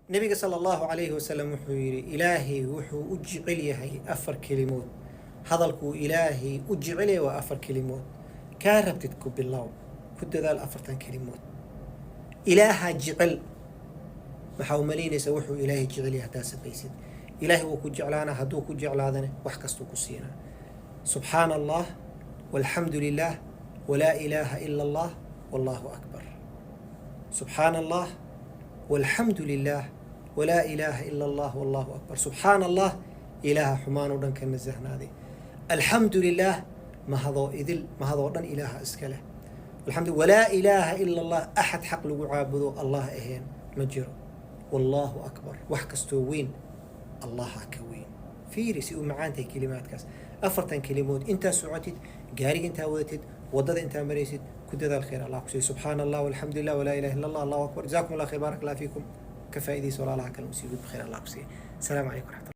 Nabiga sala Allahu calayhi wasalam wuxuu yidhi: Ilaahay wuxuu u jecel yahay afar kelimood. Hadalkuu Ilaahay u jecel yahay waa afar kelimood. Kaa rabtid ku bilow, ku dadaal afartan kelimood. Ilaahaa jecel. Maxaa umalaynaysaa wuxuu Ilaahay jecel yahay haddaad samaysid? Ilaahay wuu ku jeclaanaa. Hadduu ku jeclaadana, wax kastuu ku siinaa. Subxaana Allah, walxamdu lilah, walaa ilaaha ila Allah, wallahu akbar. Subxaana Allah, walxamdu lilah, walaa ilaaha ila Allah, wallahu akbar. Subxaana Allah, Ilaaha xumaan oo dhan ka nasahnaaday. Alxamdu lilah, mahadoo idil, mahadoo dhan Ilaaha iska leh. Alxamdu, walaa ilaaha ila Allah, axad xaq lagu caabudo Allah ahayn ma jiro. Wallahu akbar, wax kastoo weyn Allaha ka weyn. Fiiri si u macaantahay kelimaadkaas. Afartan kelimood intaa socotid, gaariga intaa wadatid, waddada intaa maraysid, ku dadaal. Khayr Allah ku siiyo. Subxaana Allah, walxamdu lilah, walaa ilaha illa Allah, allahu akbar. Jazakum Allah khayr, baarak Allah fiikum. Ka faa'iidaysa, walaalaha kale usii gudbi. Khayr Allah ku siiyo. Asalaamu calaykum waraxmatullah.